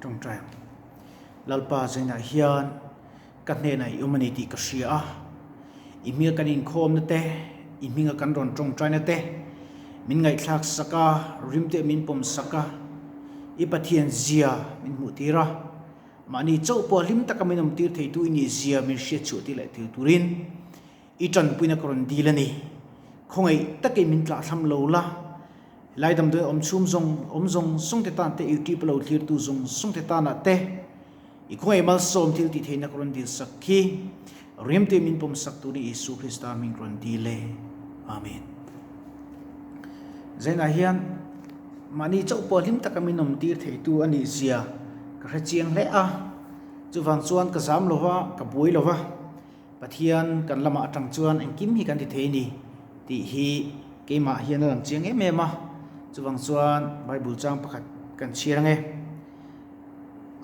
Tawngtai ang. Lalpa zainah hian ka hnenah i awm a ni tih ka hria a, i hminga kan inkhawmna te, i hminga kan rawn tawngtaina te min ngaihthlak sak a, rimte min pawm sak a, i Pathian zia min hmuh tir a, mahni chauh pawh hlim taka min awm tir theitu i nih zia min hriat chhuah tir leh thil turin I tanpuina ka rawn dil a ni. Khawngaih takin min tlahthlam lo la, helai damdawi awm chhum zawng awm zawng zawng te tan te, YouTube a lo thlirtu zawng zawng te tanah te i khawngaih malsawm thil tih theihna ka rawn dil sak khi Riamte min pawm sak turin Isu Krista min rawn dil e. Amen. Zainah hian mahni chauh pawh hlim taka min awm tir theitu a nih zia ka hre chiang hle a, chuvang chuan ka zam lo va, ka buai lo va. Pathian kan lamah atang chuan engkim hi kan ti thei a ni tih hi keimah hian a lang chiang em em a, chuvang chuan Bible chang pakhat kan chhiar ang e.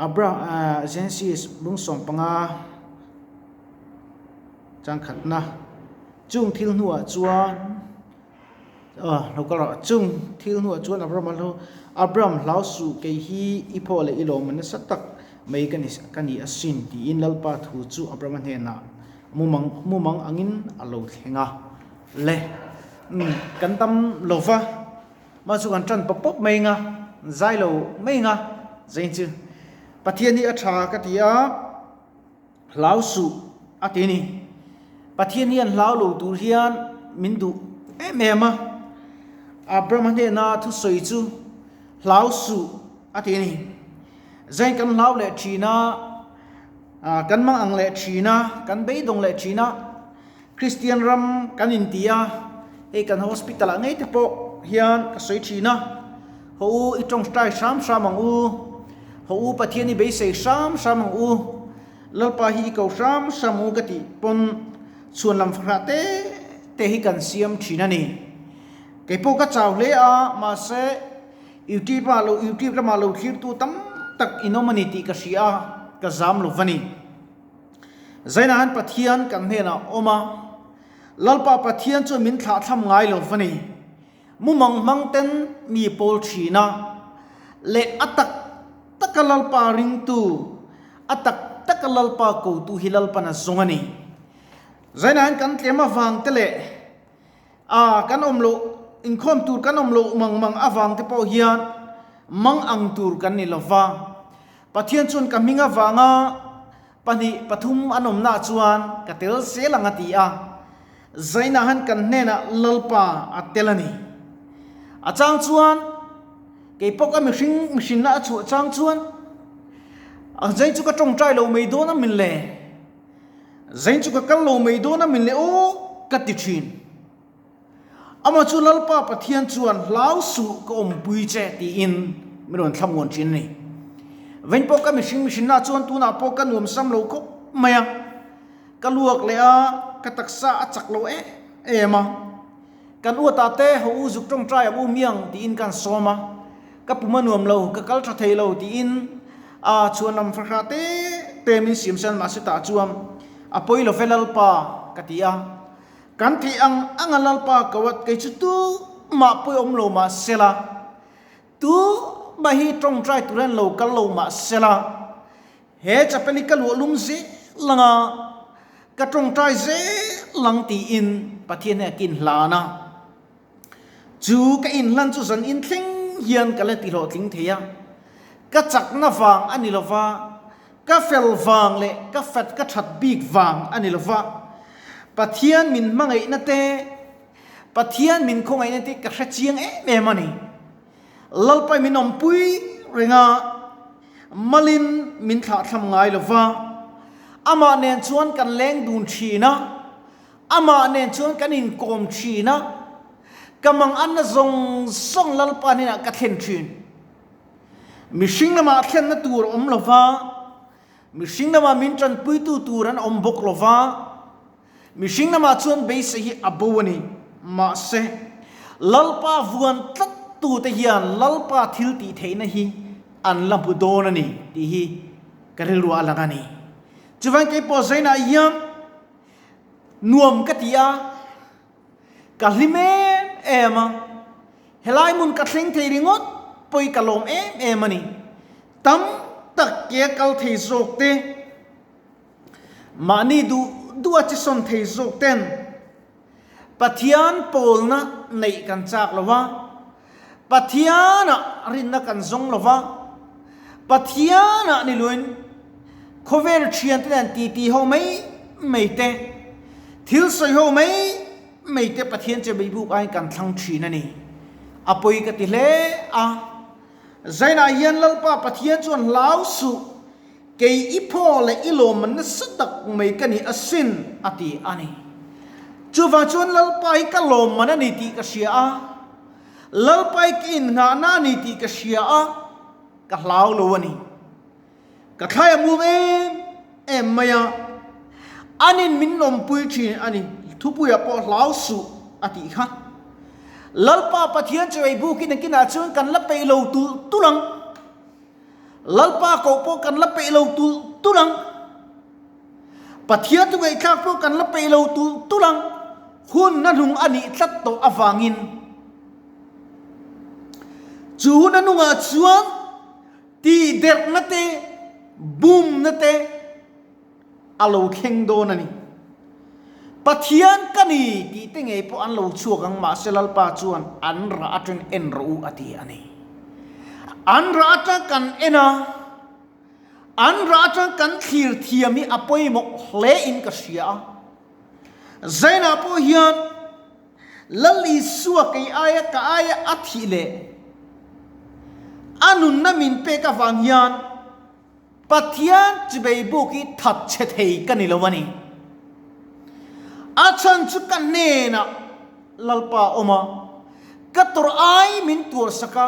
Abra Genesis lungsawm panga chang khatna chung thil hnuah chuan Aw lo kal rawh. Chung thil hnuah chuan Abram a hlo, Abram, hlau suh, kei hi i phaw leh i lawm a nasa tak mai ka ni ka ni asin, tiin Lalpa thu chu Abrama hnenah mumang mumang angin a lo thleng a. Le, umm, kan tam lo va, mah chu kan tan pawp pawp mai nga, zai lo mai nga, zain chu Pathian hi a tha ka ti a. Hlau suh a ti a ni. Pathian hian hlau lo tur hian min duh em em a. Abraham hnena thusawi chu hlau suh a ti a ni. Zain kan hlau leh thin a, kan mang ang leh thin a, kan beidawng leh thin a, Kristian ram kan inti a, hei kan hospital ah ngei te pawh hian ka sawi thin a, haw u i tawngtai hram hram ang u, haw u Pathian i beisei hram hram ang u, Lalpa hi i ko hram hram ang u ka tih pawn chhuan lam fahrah te te hi kan siam thin a ni. Kei pawh ka chau hle a, mahse YouTube ah lo YouTube lamah lo thlirtu tam tak in awm a ni tih ka hria a, ka zam lo va ni. Zainah hian Pathian kan hnenah a awm a, Lalpa Pathian chuan min thlahthlam ngai lo va ni. Mumang hmang ten mi pawl thin a, leh a tak taka Lalpa ringtu, a tak taka Lalpa kotu hi Lalpan a zawng a ni. Zainah hian kan tlem avang te leh a kan awm loh, inkhawm tur kan awm loh mang mang avang te pawh hian mang ang tur kan ni lo va. Pathian chuan ka hming avanga pahnih pathum an awmnaah chuan ka tel zel ang a ti a, Zainah han kan hnenah Lalpa a tel a ni. A chang chuan kei pawh ka mihring mihrinna a chhuah chang chuan a Zain chu ka tawngtai lo mai dawn a min le, Zain chu ka kal lo mai dawn a min le aw ka ti thin. Amah chu Lalpa Pathian chuan hlau suh ka awmpui che tiin min rawn thlamuan thin a ni. Vawiin pawh ka mihring mihrinna chuan tunah pawh ka nuam sam lo khawp mai a, ka luak leh a, ka taksa a chak lo em em a. Kan uatah te ho u zuk tawngtai ang u miang tiin kan sawm a, ka pum a nuam lo, ka kal tha thei lo tiin a chhuanlam fahrah te te min siam san mahse tah chuan a pawi lo ve Lalpa ka ti a. Kan theih ang ang a Lalpa ko a, kei chu tu mah pawi awm lo mah sela, tu mah hi tawngtai tur hian lo kal lo mah sela, he chapel hi ka luah lum zel ang a, ka tawngtai zel ang tiin Pathian hi a kin hlan a. Chu ka inhlan chu zan in thleng hian ka la ti hlawhtling thei a, ka chakna vang a ni lo va, ka fel vang leh ka fat ka that bik vang a ni lo va, Pathian min hmangaihna te, Pathian min khawngaihna te ka hre chiang em em a ni. Lalpai min awmpui reng a, malin min thlahthlam ngai lo va, amah nen chuan kan leng dun thin a, Amah nen chuan kan inkawm thin a, ka manganna zawng zawng Lalpa hnenah ka thlen thin. Mihring lamah thlenna tur a awm lo va, mihring lamah min tanpuitu tur an awm bawk lo va, mihring lamah chuan beisei hi a bo a ni. Mahse, Lalpa vuan tlattute hian Lalpa thil tih theihna hi an la hmu dawn a ni tih hi ka rilruah a lang a ni. Chuvangin keipawh Zainah hian Nuam ka ti a, ka hlim em em a, helai hmun ka thleng thei ringawt pawhi ka lawm em em a ni. Tam tak ke a kal thei zawk te, mahni duh duh a che sawn thei zawk ten Pathian pawlna neih kan chak lo va, Pathianah rinna kan zawng lo va, Pathianah ni luin khawvel thiante nen titi ho mai mai te, thil sawi ho mai mai te Pathian che beibuk aiin kan thlang thin a ni. A pawi ka ti hle a. Zainah hian Lalpa Pathian chuan hlau suh, kei i phaw leh i lawmman nasa tak mai ka ni asin, a ti a ni. Chuvang chuan Lalpa hi ka lawmman a ni tih ka hria a, Lalpa hi ka innghahna a ni tih ka hria a, ka hlau lo a ni. Ka thlai a mum em em mai a, anin min lawmpui thin a ni, thupuiah pawh hlau suh a tih kha. Lalpa Pathian chu ei bukin engkinah chuan kan la peih lo tulh tulh ang. Lalpa koh pawh kan la peih lo tulh tulh ang. Pathian chu ngaihthlak pawh kan la peih lo tulh tulh ang. Hun na hnung a nih tlat tawh avangin chu hun a hnungah chuan Tihderhna te, bumna te a lo thleng dawn a ni. Pathian ka ni tih te ngei pawh an lo chhuak ang, mahse Lalpa chuan an rah atang en rawh u a ti a ni. An rah atang kan en a, an rah atang kan thlir thiam hi a pawimawh hle in ka hria a. Zainah pawh hian Lal Isua kei aia ka aia a thih leh a nunna min pek avang hian Pathian chibei buk hi that chhe thei ka ni lo a ni. A chhan chu ka hnenah Lalpa a awm a, ka tawrh ai min tuarsak a,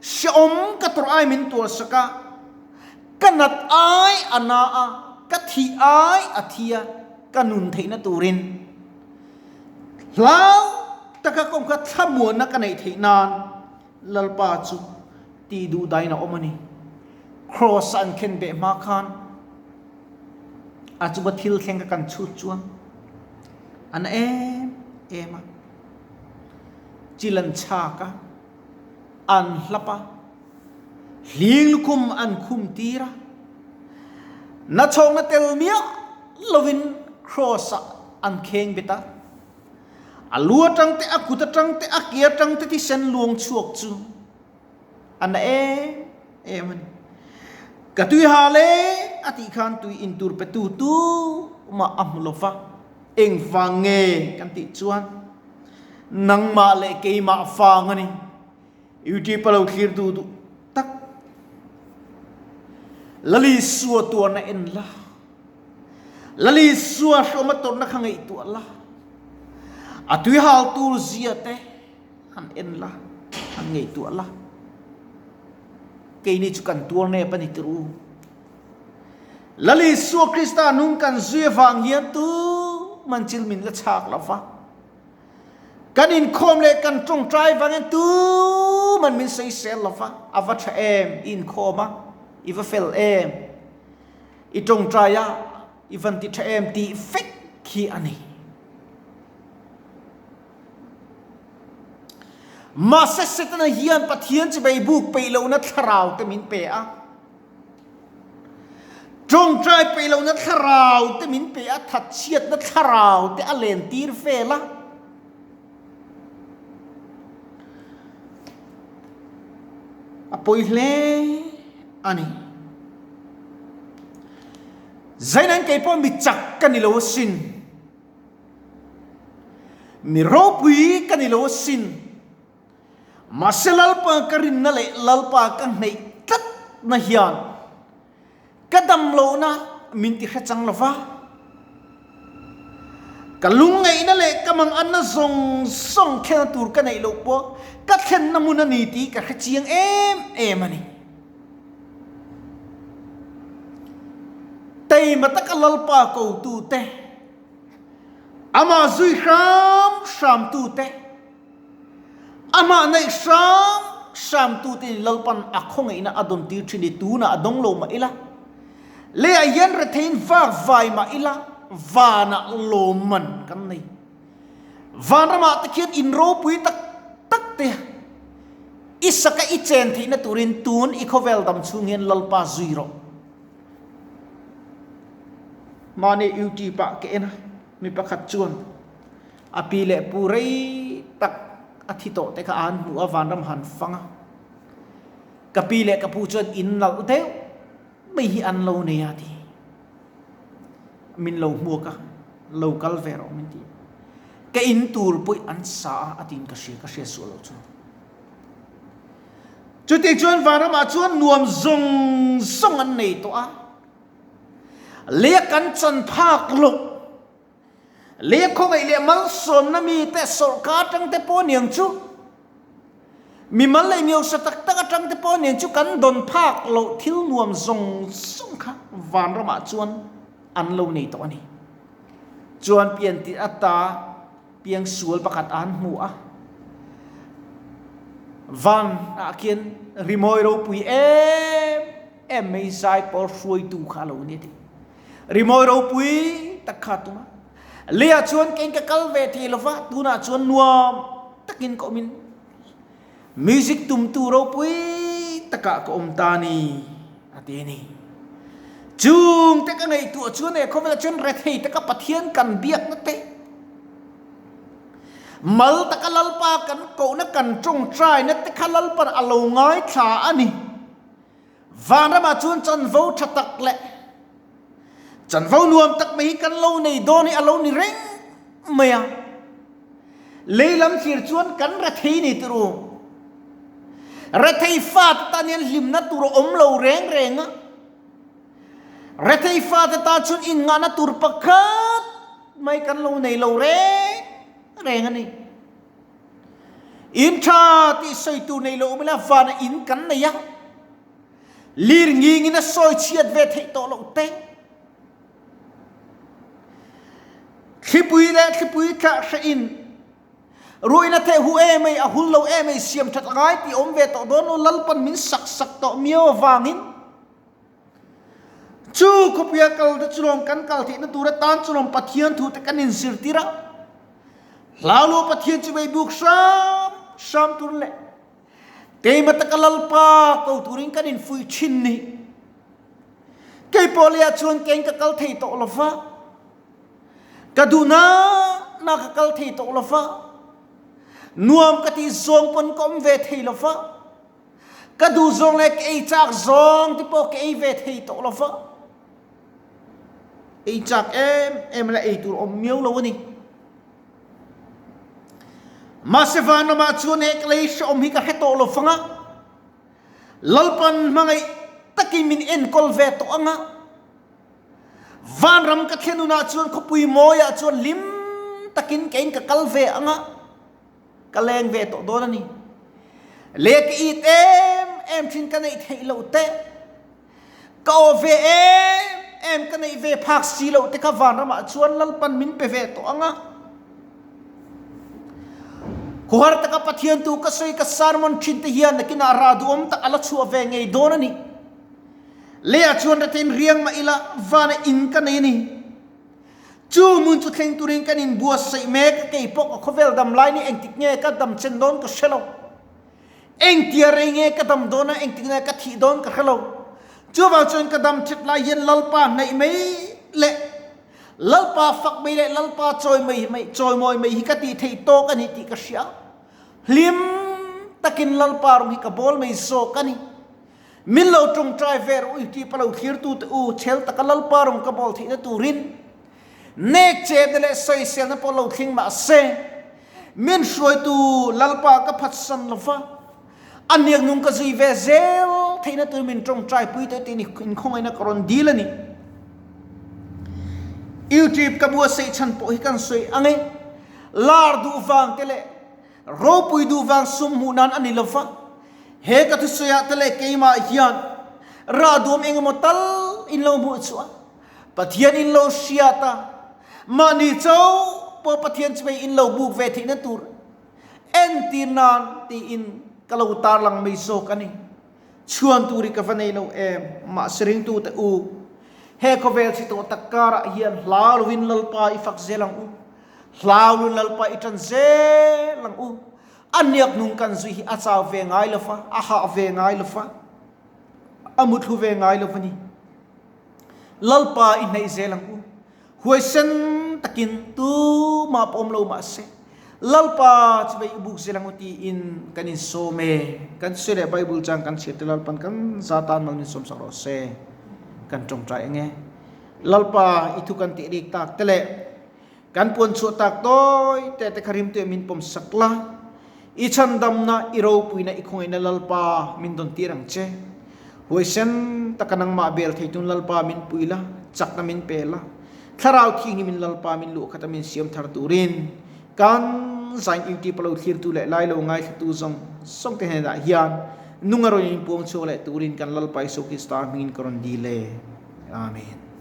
hrehawm ka tawrh ai min tuarsak a, ka nat ai a na a, ka thih ai a thi a, ka nun theihna turin Hlau taka kawng kha thlamuanna ka neih theih nan Lalpa chu tih duh dahin a awm a ni. Kraws a an khen beh hma khan a chunga thil thleng kha kan chhut chuan a na em em a, chil an chhak a, an hlap a, hling lukhum an khum tir a, nachhawkna tel miah lovin kraws ah an kheng bet a, a lu atang te, a kut atang te, a ke atang te thisen luang chhuak chu a na em em a ni. Ka tui ha le a tih khan tui in tur pe tu tu mah a hmu lo va, engvang nge kan tih chuan nangmah leh keimah vang a ni. Youtube a lo thlir duh duh tak. Lalisua tuarna en la. Lalisua hrawma tawrhna kha ngaihtuah la. A tuihal tur zia te han en la, han ngaihtuah la. Keini chu kan tuar nep a ni tir u. Lalisua Krista nung kan zui avang hian tu man chil min la chhak lo va. Kan inkhawm leh kan tawngtai vangin tuman min sawisel lo va, a va tha em, i inkhawm a, i va fel em, i tawngtai a, i van ti tha em tih vek hi a ni. Mahse Setana hian Pathian chibai buk peih lohna thlarau te min pe a. Tawngtai peih lohna thlarau te min pe a, thatchhiatna thlarau te a len tir vel a. A pawi hle a ni. Zainain kei pawh mi chak ka ni lo asin. Mi ropui ka ni lo asin. Mahse Lalpa ka rinna leh Lalpa ka hneih tlatna hian ka dam lohna min ti hrechang lo va. Ka lungngaihna leh ka manganna zawng zawng thlenna tur ka neih loh pawh ka thlenna hmun a ni tih ka hrechiang em em a ni. Teima taka Lalpa kotute, amah zui hram hramtute, Amah neih hram hram tute in Lalpan a khawngaihna a dawn tir thin i tunah a dawng lo mah ila, leiah hian retheiin vak vai mah ila vanah lawmman kan nei. Vanramah te khian in ropui tak tak te, I saka i chen theihna turin tun i khawvel dam chhung hian Lalpa zui rawh. Mahni YouTube ah ka en a, mi pakhat chuan a pi leh pu rei tak a thi tawh te kha a han hmuh a, vanram han fang a. Ka pi leh ka pu chuan in nalh deuh mai hi an lo nei a ti. Min lo hmuak a, lo kal ve rawh min ti. Ka in tur pawih an sa a, a tiin ka hria, ka hria suah loh chu. Chuti chuan vanramah chuan nuam zawng zawng an nei tawh a, lei a kan chan phak loh, lei a khawngaih leh malsawmna mite sawrkar atang te pawh aniang chu, mimal leh miosa tak tak atang te pawh aniang chu kan dawn phak loh thil nuam zawng zawng kha vanramah chuan an lo nei tawh a ni. Chuan pian tih ata piangsual pakhat an hmu a, van ah khian rimawi ropui em em mai zaipawl hruaitu kha a lo ni a ti. Rimawi ropui tak kha a tum a, leiah chuan kei ka kal ve thei lo va, tunah chuan nuam takin ka awmin music tumtu ropui takah ka awm ta a ni a ti a ni. Chung te ka ngaihtuah chuan he khawvelah chuan rethei taka Pathian kan biakna te, mal taka Lalpa kan kohna kan tawngtaina te kha Lalpan a lo ngaithla a ni. Vanramah chuan chanvo tha tak leh chanvo nuam tak mai hi kan lo nei dawn hi a lo ni reng mai a. Lei lam thlir chuan kan rethei ni tur u. Rethei fate tan hian hlimna tur a awm lo reng reng a. Rethei fate tan chuan inngahna tur pakhat mai kan lo nei lo reng reng a ni. In tha tih sawi tur nei lo awm ila vana in kan nei a, lir ngingin a sawi chhiat ve theih tawh loh te. Thlipui leh thlipui thlah hreh in ruihna theh hu em ei a hul lo em ei siam that a ngai tih awm ve tawh dawn lo Lalpan min sak sak tawh miau avangin Chu khawpuia kal te chulawm kan kal theihna tur atan chulawm Pathian thu te kan inzirtir a, Hlaulo Pathian chu vei buk hram hram tur leh keima taka Lalpa ko turin kan infuih thin ni. Kei pawh leiah chuan keng ka kal thei tawh lo va, ka duhna na ka kal thei tawh lo va, nuam ka tih zawng pawn ka awm ve thei lo va, Ka duh zawng leh ka ei chak zawng te pawh ka ei ve thei tawh lo va. Ei chak em em la ei tur awm miau lo a ni. Mahse vanramah chuan he ka lei hrehawm hi ka hre tawh lo fang a. Lalpan hmangaih takin min enkawl ve tawh ang a. Vanram ka thlen hunah chuan khawpui mawiah chuan hlim takin keiin ka kal ve ang a. Ka leng ve tawh dawn a ni. Le ka it em em thin ka neih theih loh te, ka aw ve em em ka neih ve phak si loh te kha vanramah chuan Lalpan min pe ve tawh ang a. Khuhar taka Pathian tu ka sawi ka sermon thin te hian nakinah rah duhawm tak a la chhuah ve ngei dawn a ni. Leiah chuan rethein riang mah ila vana in ka nei a ni. Chu hmun chu thleng turin kan inbuatsaih mek a, kei pawh ka khawvel dam lai ni engtik nge ka dam chen dawn ka hre lo. Engtia rei nge ka dam dawn a, engtik nge ka thih dawn ka hre lo. Chuvang chuan ka dam that lai hian Lalpa hnaih mai leh Lalpa fak mai leh Lalpa chawi mai mai chawimawi mai hi ka tih theih tawk a ni tih ka hria. Hlim takin Lalpa rawng hi ka bawl mai zawk a ni. Min lo tawngtai ve rawh u tih palo thlirtute u chhel taka Lalpa rawng ka bawl theihna turin nek chetna leh sawiselna pawh lo thling mah se min hruaitu Lalpa ka phatsan lo va, a hniaknung ka zui ve zel theihna tur min tawngtai pui teh tiin inkhawngaihna ka rawn dil a ni. YouTube ka buatsaih chhan pawh hi kan sawi ang e, lar duh vang te leh Ropui duh vang sum hmuh nan a ni lo va, he ka thusawiah te leh keimah hian rah duam engemaw tal in lo hmuh chhuah a, Pathian in lo hriat a, mahni chauh pawh Pathian chimei in lo buk ve theihna tur entir nan tiin ka lo tarlang mai zawk a ni. Chhuan tur hi ka va nei lo em, mahse ringtute u, he khawvel chhi tawh tak karah hian hlau lovin Lalpa i fak zel ang u. Hlaulun Lalpa i ṭan zel ang u. A hniak hnung kan zui hi a chau ve ngai lo va, a hah ve ngai lo va, a muthlu ve ngai lo va ni. Lalpa i hnaih zel ang u. Huaisen takin tumah pawh awm lo mah se, Lalpa chu vei i buk zel ang u tiin kan insawm e. Kan sawi leh Bible chang kan chhiar te Lalpan kan za tan mal min sawmsak rawh se. Kan tawngtai ang e. Lalpa i thu kan tih rik tak te leh Kan puan chhuah tak tawi te te kha rimtuia min pawm sak la, i chhandamna, i ropuina, i khawngaihna Lalpa min dawn tir ang che. Huaisen taka nangmah bel theitun Lalpa min pui la, chakna min pe la, Thlarau Thianghlim in Lalpa min luh khata min siam thar turin kan zain YouTube a lo thlirtu leh lai lo ngaithlatu zawng zawng te hnenah hian nunga rawn inpuang chhuak leh turin kan Lalpa Isua Krista hmingin ka rawn dil e. Amen.